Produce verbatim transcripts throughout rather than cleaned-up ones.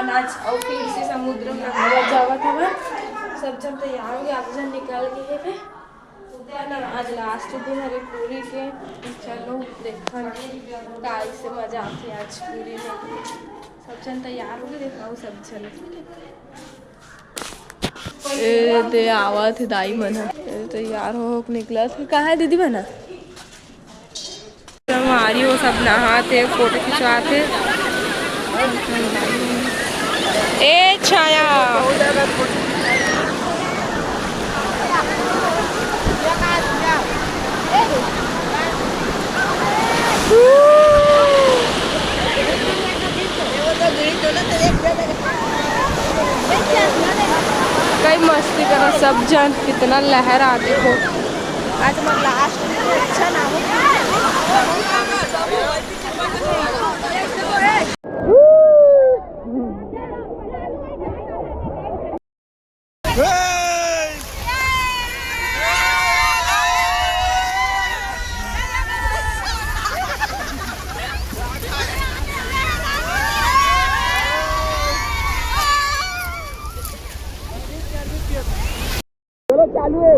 आज अउ फिर से समुद्र में नहाए जावत हवन। सब झन तैयार हो गए, आधा झन निकल गए हे। है ना, आज लास्ट दिन हरे पूरी के। चलो देखन काइसे मजा आथे आज पूरी में। सब झन तैयार हो गए, देखाओ सब झन। ए दे आवत हे दाई मन ह। ए तैयार हो के निकलत हे। कहाँ है दीदी मन ह? संगवारी हो सब नहात हे, फोटो खिंचवात हे। ए छाया। कई मस्ती करा सब झन, कितना लहर आ देखो। आज हमर लास्ट दिन, अच्छा ना हो। चलो, चालू है।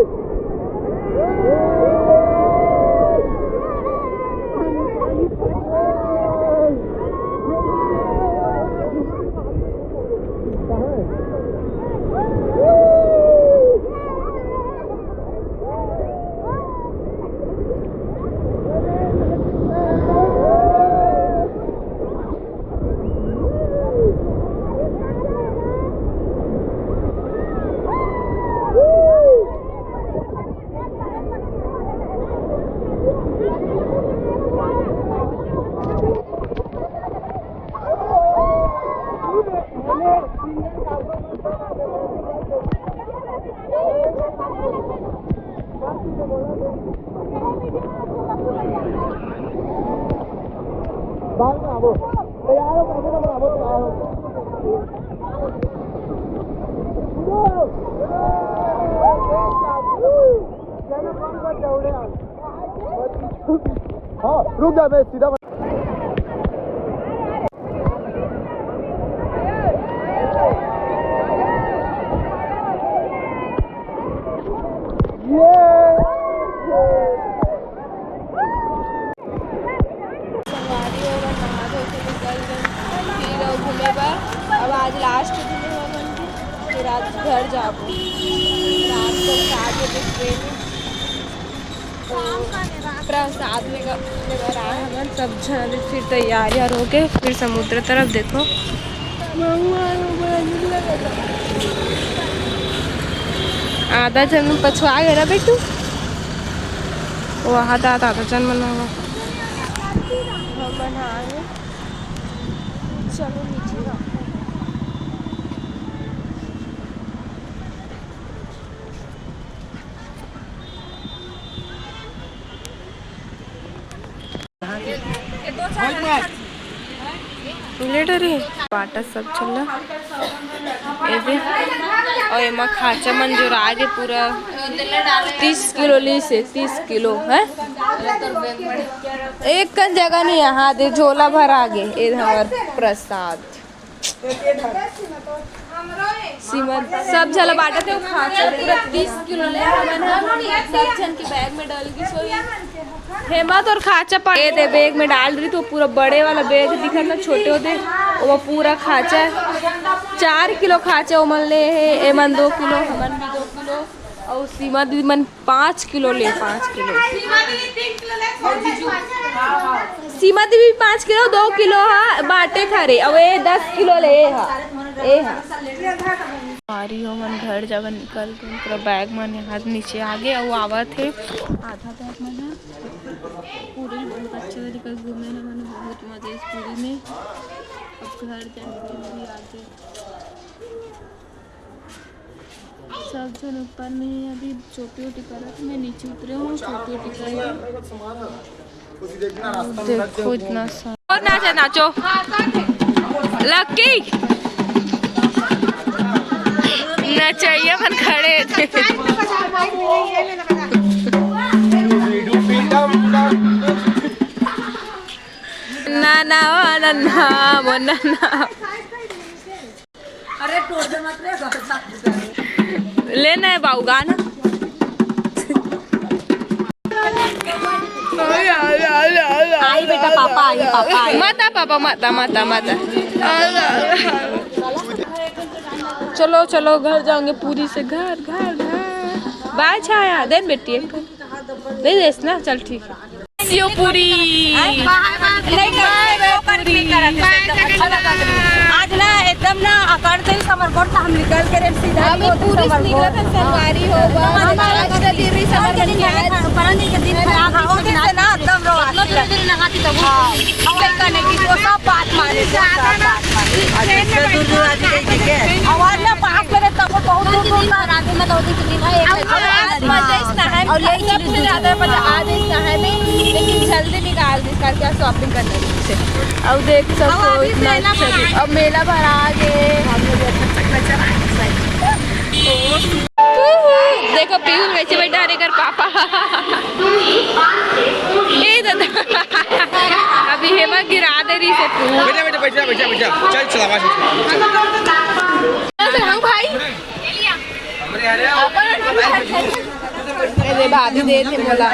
हाँ, रुक जा, मैं सीधा संगवारी हो, नहा धो के निकल गए फिर घूमे बर। अब आज लास्ट दिन है हमन के, फिर आज घर जाबो। रात को सात बजे ट्रेन है। तो प्रसाद लेकर, लेकर आए हमन सब झन। फिर तैयार यार होके फिर समुद्र तरफ देखो। आधा झन पछुआ गए ना बेटू, वो आधा, आधा, आधा झन मन। हमन आ गए। चलो नीचे जाओ। ले डरे बाटा सब चल। ए दे, अउ एमा खाचा मन जोरा के पूरा तीस किलो लीस हे, तीस किलो है। एक कन जगह नहीं, यहाँ दे झोला भर आगे। ए हमर प्रसाद। सीमा सब झला बांटत हे, वो खाचा पूरा तीस किलो ले हमन ह, सब झन के बैग में डल गिस होही। हेमा तोर खाचा पा-, ए दे बैग में डाल रही तो पूरा बड़े वाला बैग दिखत ना, छोटे होते, वो पूरा खाचा चार किलो खाचा ओमन ले हे, एमन दो किलो, हमन भी दो किलो, अउ सीमा दीदी मन पाँच किलो ले, पाँच किलो। सीमा दीदी पाँच किलो, दो किलो हा बांटे खा रे, अउ ए दस किलो ले, ए हा, ए हा। संगवारी हो मन घर जावन निकल के पूरा बैग मन यहाँ नीचे आगे, अउ आवत हे आधा बैग मन ह। पूरी बहुत अच्छा तरीका से घूमे न, मन बहुत मजा इस पूरी में। अब घर जाके भी आगे। सब झन ऊपर में हे, अभी चोटी वोटी करत हे, मैं नीचे उतरे हूँ, चोटी वोटी कर। देखो इतना सा। और नाचा, नाचो। लकी। नचैया मन खड़े थे। ना, ना, ओ, ना, ना, वो ना, ना। लेना है बाऊ गाना। आई बेटा, पापा आई, पापा आई। माता, पापा, माता, माता, माता। चलो, चलो, घर जाएंगे पूरी से, घर, घर, घर। बाय छाया, देन बेटी एक। दे देस ना, चल ठीक है। शिवपुरी। नहीं, बाय, बाय, नहीं, बाय, बाय, पूरी। अच्छा लगा। आज ना एकदम ना अकड़ से समर कोट हम निकल के रे सीधा अभी पूरी निकलत है, संगवारी हो, हमारे आज का दिन भी समर कोट के आज। परन दिन के दिन खराब हो, दिन से ना एकदम रो आज। हाँ, हम कहीं का नहीं, वो सब बात मारे, सब बात मारे। अच्छा, दूर दूर आज गई थी क्या? और ना पास में तब बहुत दूर दूर का रात में तो दिन है। और यही सबसे ज्यादा मजा आ जाता है नहीं, लेकिन जल्दी निकाल दे करके शॉपिंग करने से। अब देख सकते हो इतना अच्छा भी। अब मेला भर आ गए। देखो पीयूष कैसे बैठा है, एकर पापा। ए दादा, अभी हेमा गिरा दे रही से तू। बैठा, बैठा, बैठा, बैठा, बैठा। चल, चल, आवाज उठा। चल। चल, हम भाई। अरे भाभी दे थे बोला।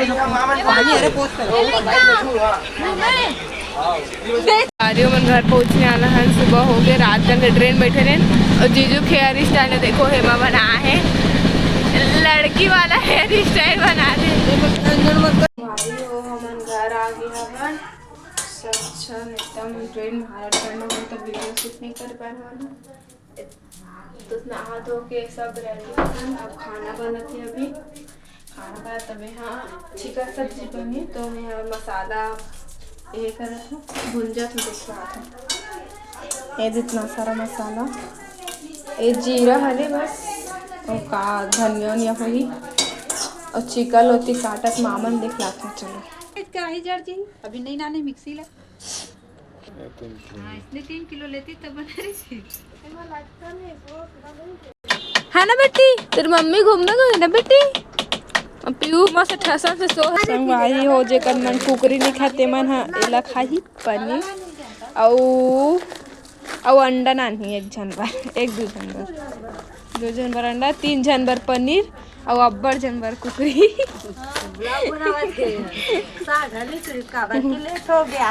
अरे मन घर पहुंचने वाला है, सुबह हो गए, रात तक ट्रेन बैठे रहे। और जीजू के हेयर स्टाइल देखो, हेमा बना है, लड़की वाला हेयर स्टाइल बना दे। भाभी हो, हमन घर आ गए हवन। सब चल एकदम ट्रेन भारत करना हो तो वीडियो शूट नहीं कर पाए हवन। तो नहा धो के सब रेडी हवन। अब खाना बनत है अभी। खाना बना तबे हाँ चिकन सब्जी बनी तो मैं यहाँ मसाला ये करत हूँ, भुंजत हूँ, देख रहा था। ये जितना सारा मसाला, ये जीरा हले बस, और का धनिया वनिया होही, और चिकन लोती काटत मामन दिखलात हूँ। चलो। कढ़ाई जर जी, अभी नहीं नाने मिक्सी ला। हाँ, इसने तीन किलो लेती तब बना रही थी। है ना बेटी, तेरी मम्मी घूमने गई ना बेटी। अब पीयू मस्त ठसन से सो। संगवारी हो, जेकर मन कुकरी नहीं खाते मन हा एला खाही पनीर। अउ अउ अंडा नानी एक झन बर, एक दू झन बर, दू झन बर अंडा, तीन झन बर पनीर, अउ अब्बड़ झन बर कुकरी। साग हली तो काबर के लेट हो गया।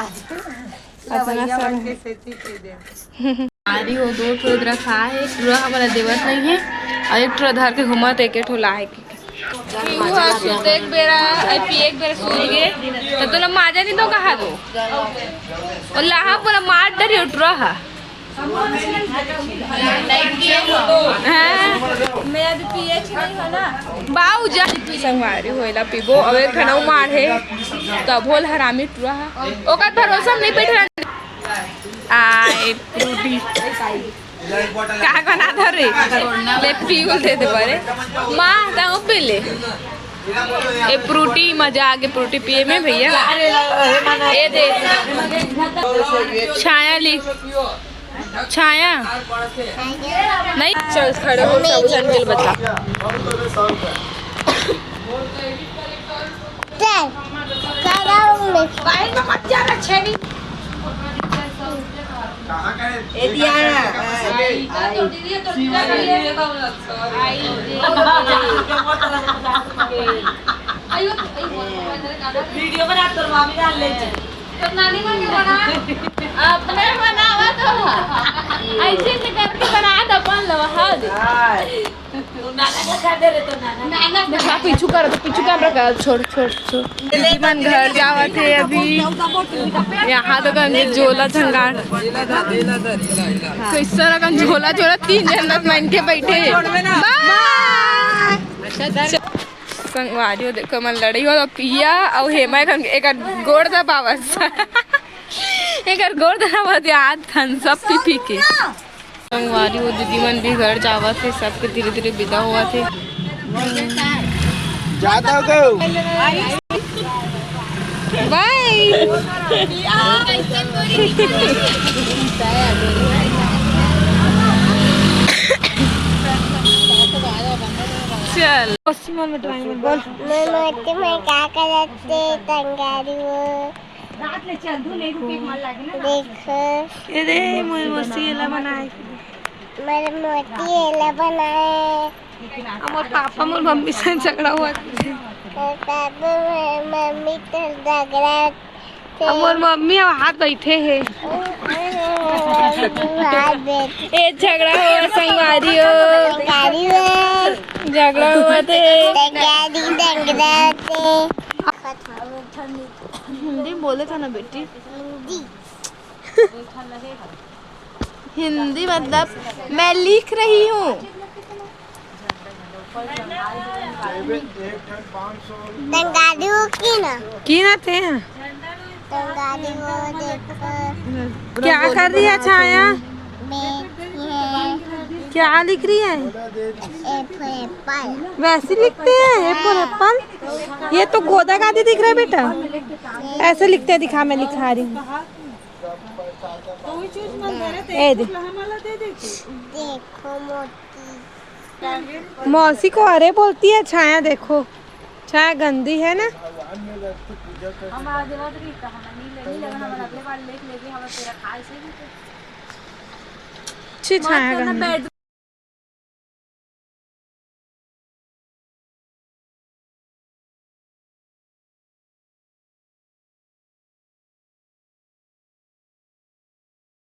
अतना लवैया सब मन के सेती के दे। आरी वो दो ठो रखा है, एक टुरा हमला देवत नहीं है, और एक टुरा धर के घुमत, एक ठो ला है। पीहू ह सुते एक बेरा, अई पिए एक बेरा सूत गे, त तोला माजा नहीं तो कहा दो। और लाहा पूरा मार डरी उठ रहा। हाँ। मैं अभी पिए छी नहीं हो ना। बाऊ जा। संगवारी होएला पीबो, अब एक ठन अउ मार है, तब होल हरामी टुरा हा। ओकर भरोसा नहीं बैठ रहा। आए फ्रूटी। का बना धर रे? ले पीऊ दे दे बरे। माँ, ताऊ पी ले। ए फ्रूटी, मजा आ गया फ्रूटी पिए में भैया। ए दे। छाया ली। छाया। नहीं, चल खड़े हो, सब जन बिल बता। चल, खड़ा हूँ मैं। बाहर में मत जाना, छेनी। ए दिया ना। वीडियो बना, तोर मामी डाल ले। तो नानी माँ के बना, अपने बनावा तो। ऐसे करके बना दो अपन लो, हाँ। हाँ, पीछू कर, तो पीछू कर रखा, छोड़, छोड़, छोड़। दीदी मन घर जावत हे अभी। यहाँ तो कहेंगे झोला झंगाड़। कैसा रकम झोला, झोला, तीन जन मन के बैठे। बाय। संगवारी हो, देखो, मन लड़ई हो, पिया अउ हेमा एक, एक गोड़ दबावत। एक गोड़ दबावत, याद थन सब पी पी के। संगवारी हो, दीदी मन भी घर जावत हे, सबके धीरे-धीरे विदा होवत हे। जाता हो गयो। बाय। चल। पश्चिम में ड्राइंग में बोल। मैं मोती में का करत हे, टंगारी वो। रात ले चल, धू नहीं रुके, मन लागे ना। देखो। ये दे, मोर मौसी एला बनाए। मोर मोती एला बनाए। अब मोर पापा मोर मम्मी से झगड़ा हुआ। मोर पापा मोर मम्मी से झगड़ा होथे। अब मोर मम्मी अब हाथ बैठे हे। हाथ बैठे। ए झगड़ा हुआ संगवारी हो। संगवारी हो। झगड़ा हुआ थे। संगवारी झगड़ा थे। हिंदी में बोले था ना बेटी। हिंदी। हिंदी मतलब मैं लिख रही हूँ। टंगारू की ना। की ना थे? टंगारू वो देखो। क्या कर रही है छाया? बैठी है। क्या लिख रही है? एप्पल। वैसे लिखते हैं एप्पल, एप्पल। ये तो गोदा गादी दिख रहा है बेटा, ऐसे लिखते हैं। दिखा, मैं लिखा रही हूँ। ए दे। देखो मोती। मौसी को अरे बोलती है छाया। देखो छाया गंदी है ना। छी छाया गंदी।